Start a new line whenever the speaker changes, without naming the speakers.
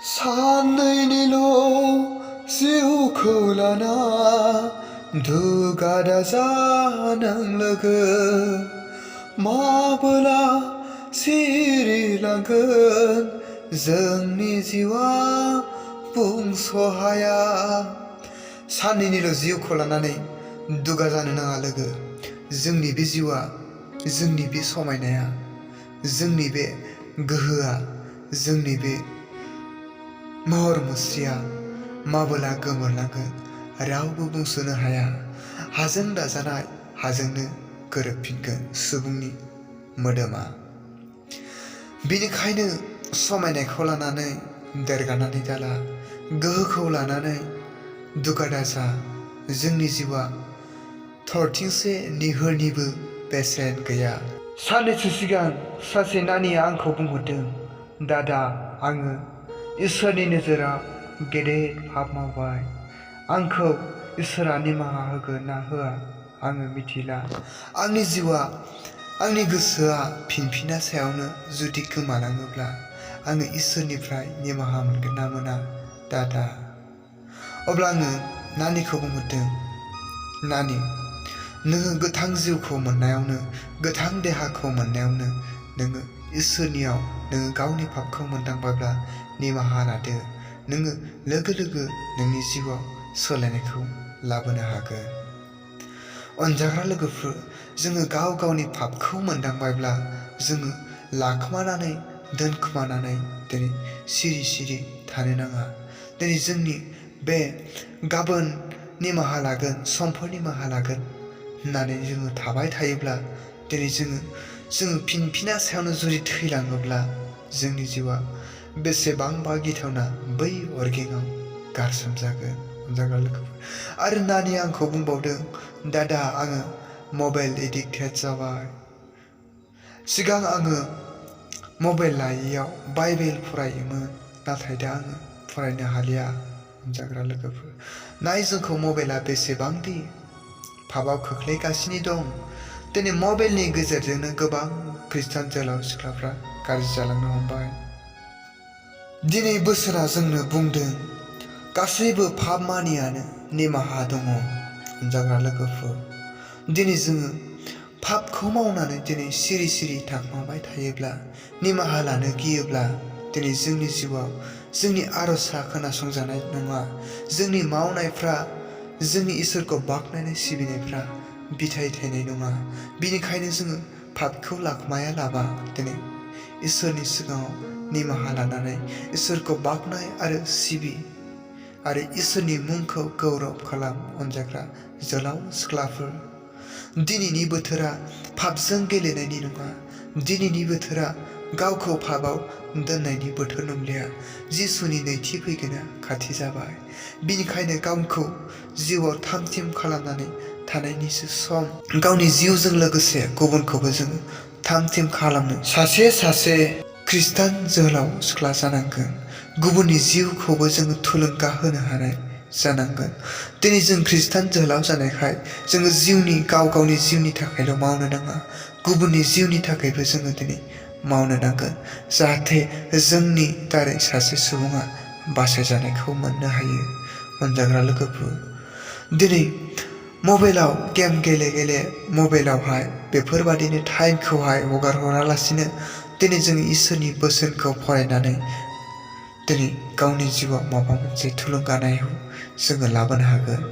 सानैनिल' जिउखौ लाना दुगादा जानां लोगो माबोला सिरिलांगोन जोंनि जिउआ बुंस'हाया। सानैनिल' जिउखौ लानानै दुगा जानो नाङा लोगो। जोंनि बे जिउआ, जोंनि बे समायनाया, जोंनि बे गोहोआ, जोंनि बे महर मुस्रिया माबोला गोमोरलांगोन रावबो बुंस'नो हाया। हाजों दाजानाय हाजोंनो गोरोबफिनगोन सुबुंनि मोदोमा। बेनिखायनो समायनायखौ लानानै देरगानानै दाला, गोहोखौ लानानै दुगा दाजा। जोंनि जिउआ थरथिंसे निहोरनिबो बेसेन गैया। साननैसो सिगां सासे नानिया आंखौ बुंहरदों, दादा, आङो इसोरनि नोजोराव गेदेर पाप मावबाय। आंखौ इसोरा निमाहा होगोन ना होआ आङो मिथिला। आंनि जिउआ, आंनि गोसोआ फिनफिना सायावनो जुदि गोमालाङोब्ला आङो इसोरनिफ्राय निमाहा मोनगोन ना मोना दादा? अब्ला आङो नानिखौ बुंहरदों, नानि, नोङो गोथां जिउखौ मोननायावनो, गोथां देहाखौ मोननायावनो नोङो इसोरनियाव नोङो गावनि पापखौ मोनदांबायब्ला निमाहा लादो। नोङो लोगो लोगो नोंनि जिउआव सोलायनायखौ लाबोनो हागोन। अनजाग्रा लोगोफोर, जोङो गाव गावनि पापखौ मोनदांबायब्ला जोङो लाखोमानानै दोनखोमानानै दिनै सिरि सिरि थानो नाङा। दिनै जोंनि बे गाबोन निमाहा लागोन, समफोर निमाहा लागोन होननानै जोङो थाबाय थायोब्ला दिनै जोङो फिनफिना सायावनो जुदि थैलाङोब्ला जोंनि जिउआ बेसेबांबा गिथावना बै अरगेंआव गारसोमजागोन। अनजाग्रा लोगोफोर, आरो नानिया आंखौ बुंबावदों, दादा, आङो मबाइल एडिक्टेड जाबाय। सिगां आङो मबाइल लायैयाव बाइबेल फरायोमोन, नाथाय दा आङो फरायनो हालिया। अनजाग्रा लोगोफोर, नाय जोंखौ मबाइला बेसेबांदि पापआव खोख्लैगासिनो दं। दिनै मबाइलनि गेजेरजोंनो गोबां खृष्टान जोहोलाव सिख्लाफ्रा गाज्रि जालांनो हमबाय। दिनै बोसोरा जोंनो बुंदों, गासैबो पाप मानियानो निमाहा दङ। अनजाग्रा लोगोफोर, दिनै जोङो पापखौ मावनानै दिनै सिरि सिरि थाखोमाबाय थायोब्ला, निमाहा लानो गियोब्ला दिनै जोंनि जिउआव जोंनि आर'जआ खोनासंजानाय नङा। जोंनि मावनायफ्रा, जोंनि इसोरखौ बाख्नायनाय सिबिनायफ्रा बिथाइ थायनाय नङा। बेनिखायनो जोङो पापखौ लाखोमायालाबा दिनै इसोरनि सिगाङाव निमाहा लानानै इसोरखौ बाख्नाय आरो सिबि आरो इसोरनि मुंखौ गौरब खालाम। अनजाग्रा जोहोलाव सिख्लाफोर, दिनैनि बोथोरा पापजों गेलेनायनि नङा। दिनैनि बोथोरा गावखौ पापआव दोननायनि बोथोर नंलिया। जिसुनि नैथि फैगोना खाथि जाबाय। बेनिखायनो गावखौ जिउआव थाम थिम खालामनानै थानायनिसो सम। गावनि जिउजों लोगोसे गुबुनखौबो जोङो थाम थिम खालामनो सासे खृष्टान जोहोलाव सिख्ला जानांगोन। गुबुननि जिउखौबो जोङो थुलुंगा होनो हानाय जानांगोन। दिनै जों खृष्टान जोहोलाव जानायखाय जोङो गाव गावनि जिउनि थाखायल' मावनो नाङा, गुबुननि जिउनि थाखायबो जोङो दिनै मावनो नांगोन, जाहाथे जोंनि दारै सासे सुबुङा बासायजानायखौ मोननो हायो। अनजाग्रा लोगोफोर, दिनै मबाइलाव गेम गेले गेले मबाइलावहाय बेफोरबादिनो टाइमखौहाय हगारहरालासिनो दिनै जों इसोरनि बोसोनखौ फरायनानै दिनै गावनि जिउआव माबा मोनसे थुलुंगानायखौ जोङो लाबोनो हागोन।